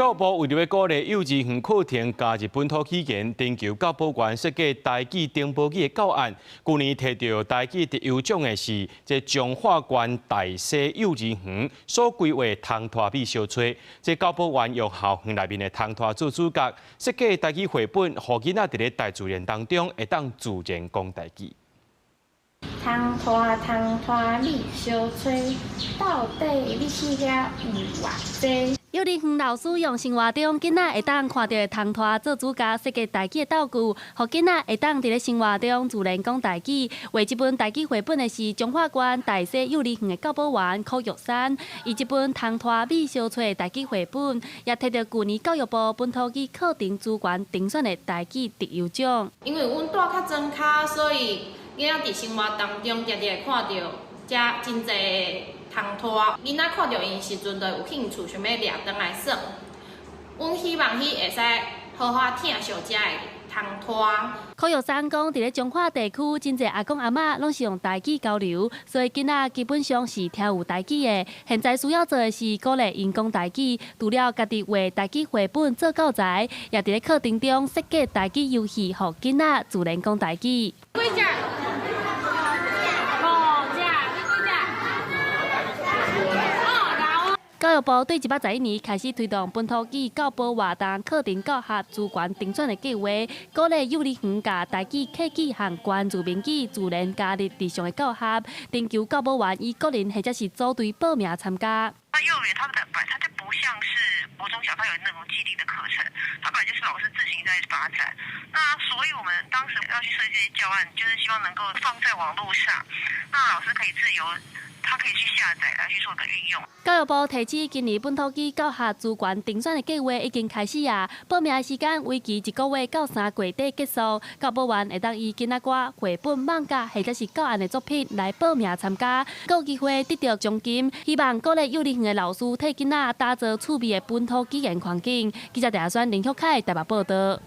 教育部為著欲鼓勵幼稚園課程加入本土語言，徵求教保員設計台語登報語的教案。舊年提著台語特優獎的是這彰化縣大溪幼稚園所規劃通拖米相揣。這教保員用校園內面的通拖做主角，設計台語繪本，予囡仔佇咧大自然當中會當自然講台語。通拖通拖米相揣，到底你去遐有偌濟？幼兒園老師用生活中囡仔會當看著的通拖做主角，設計台語的道具，予囡仔會當佇咧生活中自然講台語。畫這本台語繪本的是彰化縣大溪幼兒園的教保員柯玉珊，伊這本通拖米相揣的台語繪本，也提著舊年教育部本土語課程資源評選的台語特優獎。因為阮住較莊跤，所以囡仔佇生活當中定定會看著遮真濟通拖，囡仔看著𪜶時陣，就會有興趣，想欲掠轉來耍。阮希望彼會使好好疼惜遮的通拖。柯玉珊講，佇咧彰化地區，真濟阿公阿嬤攏是用台語交流，所以囡仔基本上是聽有台語的。現在需要做的是鼓勵𪜶講台語，除了家己畫台語繪本做教材，也佇咧課程中設計台語遊戲，予囡仔自然講台語。幾隻？五隻，你幾隻？教育部對111年開始推動本土語教保活動課程教學資源評選的計劃，鼓勵幼兒園共台語、客語和原住民語自然加入日常的教學，徵求教保員以個人或者是組隊報名參加。那幼兒園他們的本來，它就不像是國中小，它有那種既定的課程，它本來就是老師自行在發展。那所以我們當時要去設計這些教案，就是希望能夠放在網路上，那老師可以自由，他可以去下載來去做個運用。教育部提醒，今年本土語教學資源評選的計劃已經開始啊！報名的時間為期一個月到3月底結束。教保員會當以囡仔歌、繪本、漫畫或者是教案的作品來報名參加，閣有機會得著獎金。希望鼓勵幼兒園的老師替囡仔打造趣味的本土語言環境。記者鄭亞選、林旭凱台北報導。